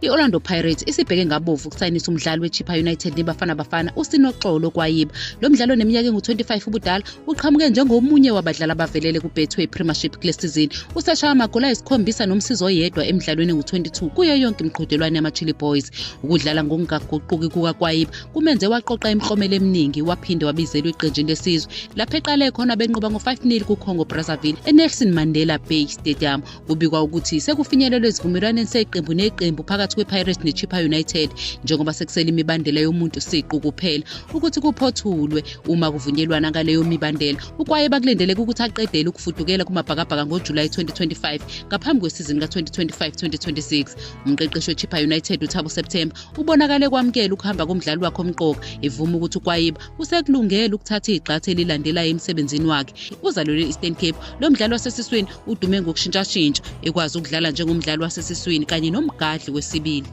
I-Orlando Pirates isibheke ngabovu ukusayinisa umdlali weChippa United neBafana Bafana uSinoxolo Kwayiba. Lo mdlali oneminyaka engu-25 ubudala uqhamuke njengomunye wabadlali abavelele kuBetway Premiership kule sizini. Useshaya amagoli ayisikhombisa nomsizi oyedwa emidlalweni engu-22 kuyo yonke imiqhudelwano yama-Chilli Boys. Ukudlala ngokungaguquki kukaKwayiba kumenze waqoqa imiklomelo eminingi waphinde wabizelwa eqenjini lesizwe lapho eqale khona benqoba ngo-5-0 kuCongo Brazzaville eNelson Mandela Bay Stadium. Kubikwa ukuthi sekufinyelelwe esivumelwaneni seqembu neqembu phakathi kwePirates neChippa United njengoba sekusele imibandela yomuntu siqu kuphela ukuthi kuphothulwe uma kuvunyelwana ngaleyo mibandela. UKwaye bakulindeleke ukuthi aqedele ukufudukela kumaBhakabhaka ngoJulayi 2025 ngaphambi kwesizini ka-2025-2026. Umqeqeshi weChippa United uThabo September ubonakale kwamukela ukuhamba komdlali wakhe omqoka evuma ukuthi uKwayiba usekulungele ukuthatha igxathu elilandelayo emsebenzini wakhe. Uzalelwe e-Eastern Cape, lo mdlali wasesiswini udume ngokushintshashintsha ekwazi ukudlala njengomdlali wasesiswini kanye nomgadli wesibili.